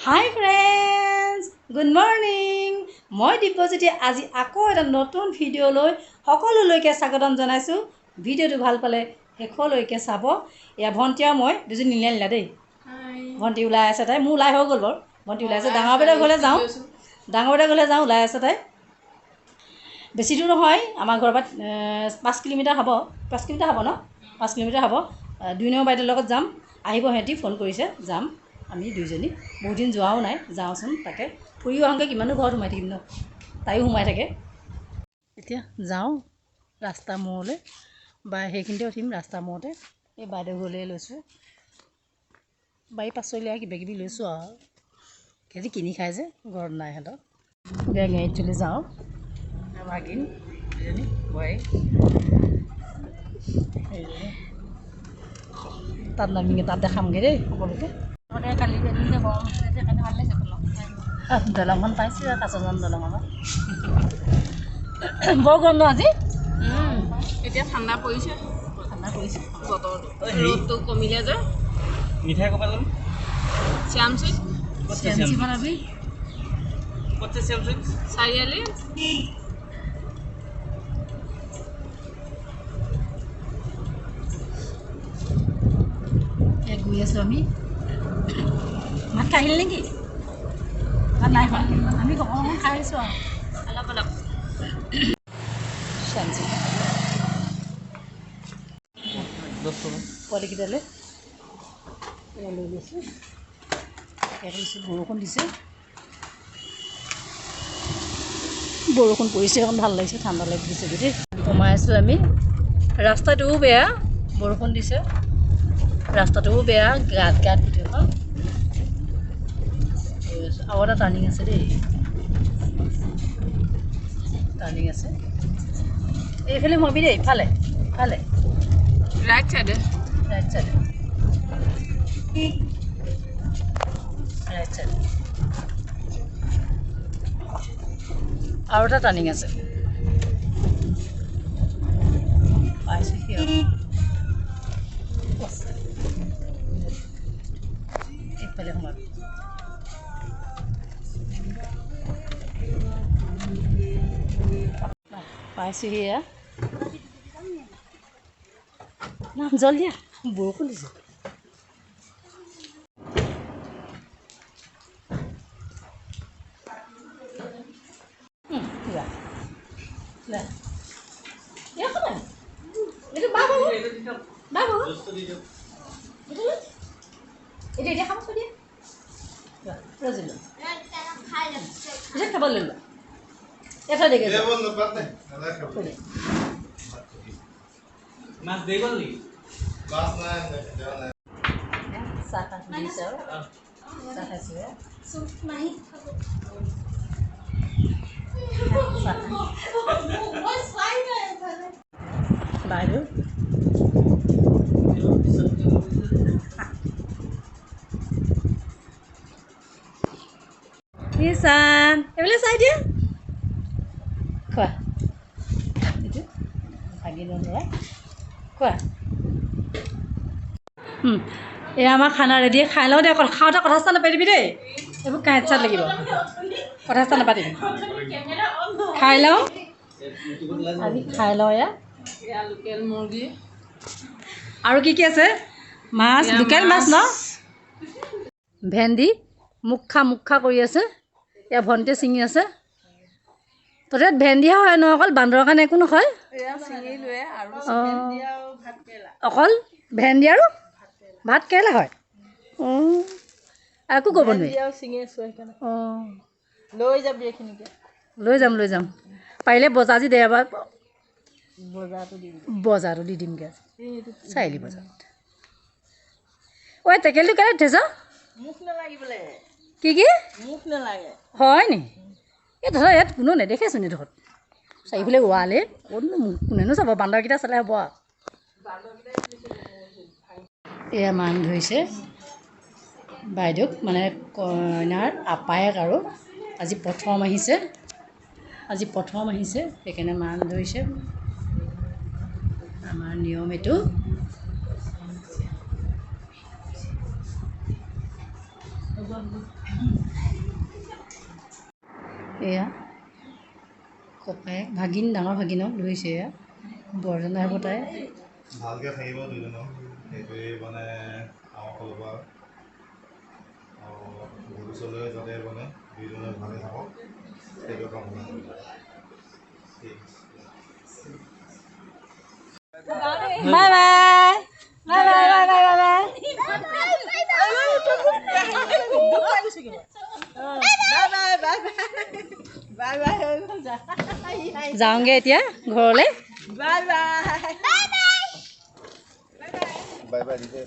হাই friends, good morning. মই দিব্যজ্যোতি, আজি আকৌ এটা নতুন ভিডিঅ'লৈ সকলোলৈকে স্বাগতম জনাইছোঁ। ভিডিঅ'টো ভাল পালে শেষলৈকে চাব। এয়া ভণ্টি আৰু মই দুজনী নীলা নীলা দেই। ভণ্টি ওলাই আছে, তাই মোৰ ওলাই হৈ গ'ল বাৰু। ভণ্টি ওলাই আছে, ডাঙৰ বাইদেউ ঘৰলৈ যাওঁ, ডাঙৰ বাইদেউ ঘৰলৈ যাওঁ, ওলাই আছে তাই। বেছি দূৰ নহয়, আমাৰ ঘৰৰ পৰা 5 কিলোমিটাৰ হ'ব, 5 কিলোমিটাৰ হ'ব ন, 5 কিলোমিটাৰ হ'ব। 2 নম্বৰ বাইদেউৰ লগত যাম, আহিব সিহঁতি, ফোন কৰিছে, যাম আমি দুইজনী। বহুত দিন যোৱাও নাই, যাওঁচোন তাকে ফুৰিও আহোঁগৈ, কিমানো ঘৰত সোমাই থাকিম ন, তাইও সোমাই থাকে। এতিয়া যাওঁ ৰাস্তা মূৰলৈ, বা সেইখিনিতে উঠিম ৰাস্তা মূৰতে। এই বাইদেউ ঘৰলৈ লৈছোঁ, বাৰী পাচলি আৰু কিবা কিবি লৈছোঁ আৰু, সিহঁতি কিনি খাই যে, ঘৰত নাই সিহঁতৰ। এতিয়া গাড়ীত তুলি যাওঁ, ভাগিন দুজনী বোৱাৰী তাত নামিগে, তাত দেখামগৈ দেই সকলোকে। দলংখন পাইছোঁ, কাছজন দলং। আমাৰ বৰ গৰম ন আজি, এতিয়া ঠাণ্ডা পৰিছে, ঠাণ্ডা পৰিছে, বতৰটো ৰ'দটো কমিলে যে। মিঠাই ক'ৰপৰা ল'ম? শ্যামচুইট। শ্যামচি বনাবি? ক'ত আছে শ্যামচুইট? চাৰিআলি। গৈ আছোঁ আমি। ভাত খাই আহিল নেকি? ভাত নাই খোৱা, আমি অকণমান খাই আহিছোঁ আৰু অলপ অলপ। পোৱালিকেইটালৈ লৈ লৈছোঁ, লৈছোঁ। বৰষুণ দিছে, বৰষুণ পৰিছে, অকণ ভাল লাগিছে, ঠাণ্ডা লাগি গৈছে গোটেই। সোমাই আছোঁ আমি, ৰাস্তাটোও বেয়া, বৰষুণ দিছে, ৰাস্তাটোও বেয়া, গাঁত গাঁত গোটেইখন। আৰু এটা টাৰ্ণিং আছে দেই, টাৰ্ণিং আছে এইফালে সোমাবি দেই, ইফালে ইফালে, ৰাইট চাইডে, ৰাইট চাইডে, ৰাইট চাইডে আৰু এটা টাৰ্ণিং আছে। পাইছোঁহি আৰু, এইফালে সোমাবি। পাইছোঁহি এয়া, নাম জল দিয়া, বৰষুণ দিছে। এতিয়া খাব দিয়া, খাব লৈ লোৱা, এটা দেখে মাছ দেই গ'ল নেকি? চাহ দিছে আৰু চাহ খাইছোঁ। বাইদেউ নিচান, এইফালে চাই দিয়া, খোৱা, এইটো ভাগিনৰ ল'ৰা, খোৱা। এয়া আমাৰ খানা ৰেডি, খাই লওঁ দে। অকল খাওঁতে কথা চথা নাপাতিবি দেই, এইবোৰ কাঁইট চাট লাগিব, কথা চথা নাপাতিবি। খাই লওঁ আজি, খাই লওঁ। এয়া লোকেল মুৰ্গী আৰু কি কি আছে? মাছ, লোকেল মাছ ন, ভেন্দি মুখা মুখা কৰি আছে। এয়া ভণ্টিয়ে ছিঙি আছে। ততে ভেন্দিহে হয় ন, অকল বান্দৰৰ কাৰণে একো নহয়। অকল ভেন্দি আৰু ভাত কেৰেলা হয়। অঁ, একো ক'ব নোৱাৰি। অঁ, লৈ যাম, লৈ যাম পাৰিলে বজাৰ আজি দেওবাৰ, বজাৰটো দি দিমগৈ আজি চাৰিআলি বজাৰত। ঐ টেকেলিটো কেলৈ উঠিছ? কি কি হয় নি? এই ধৰ ইয়াত কোনো নেদেখেচোন, এইডোখৰত চাৰিওফালে ৱালে, ক'তনো কোনেনো চাব, বান্দৰকেইটা চালে হ'ব আৰু। এয়া মান ধৰিছে বাইদেউক, মানে কইনাৰ আপায়েক আৰু, আজি প্ৰথম আহিছে, আজি প্ৰথম আহিছে, সেইকাৰণে মান ধৰিছে। আমাৰ নিয়ম এইটো। এয়া ককায়েক ভাগিন, ডাঙৰ ভাগিনক ধৰিছে। এয়া বৰজনা হ'ব তাই। ভালকৈ থাকিব দুইজনো, সেইটোৱেই মানে আমাৰ ফালৰ পৰা, আৰু ভৱিষ্যলৈ যাতে মানে দুইজনে ভালে থাকক, সেইটো কামনা কৰিলোঁ। ঠিক আছে। Bye bye bye bye bye bye bye bye. যাওঁগৈ এতিয়া ঘৰলৈ। বাই বাই দিছে।